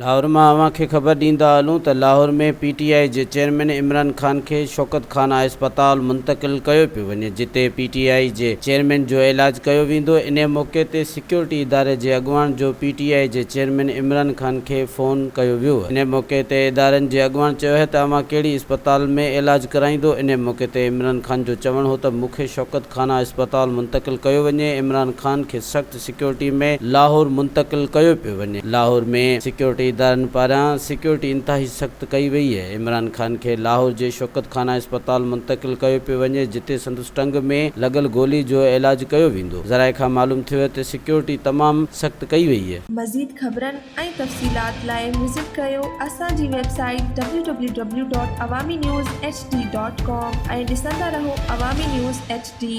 لاهور مان اوهان کي خبر ڏيندا هلون ته لاهور ۾ پي ٽي آء جي چيئرمين عمران خان کي شوڪت خانه اسپتال منتقل ڪيو پيو وڃي جتي پي ٽي آء جي چيئرمين جو علاج ڪيو ويندو انهي موقعي تي سيڪيورٽي اداري جي اڳواڻ جو پي ٽي آء جي چيئرمين عمران خان کي فون ڪيو ويو انهي موقعي تي ادارن جي اڳواڻ چيو ته اوهان ڪهڙي اسپتال ۾ علاج ڪرائيندو انهي موقعي تي عمران خان جو چوڻ هو ته مون کي شوڪت خانه اسپتال منتقل ڪيو وڃي عمران خان کي سخت سيڪيورٽي ۾ لاهور منتقل ڪيو پيو وڃي، لاهور ۾ سيڪيورٽي ادارن پاران سيڪيورٽي انتهائي سخت ڪئي وئي اهي، عمران خان کي لاهور جي شوڪت خانه اسپتال منتقل ڪيو پيو وڃي جتي سندس ٽنگ ۾ لڳل گولي جو علاج ڪيو ويندو، ذرائع کان معلوم ٿيو اهي ته سيڪيورٽي تمام سخت ڪئي وئي اهي. مزيد خبرن ۽ تفصيلات لاء وزٽ ڪريو اسان جي website W W W dot Awami news H D dot com ۽ ڏسندا رهو عوامي نيوز ايڇ ڊي.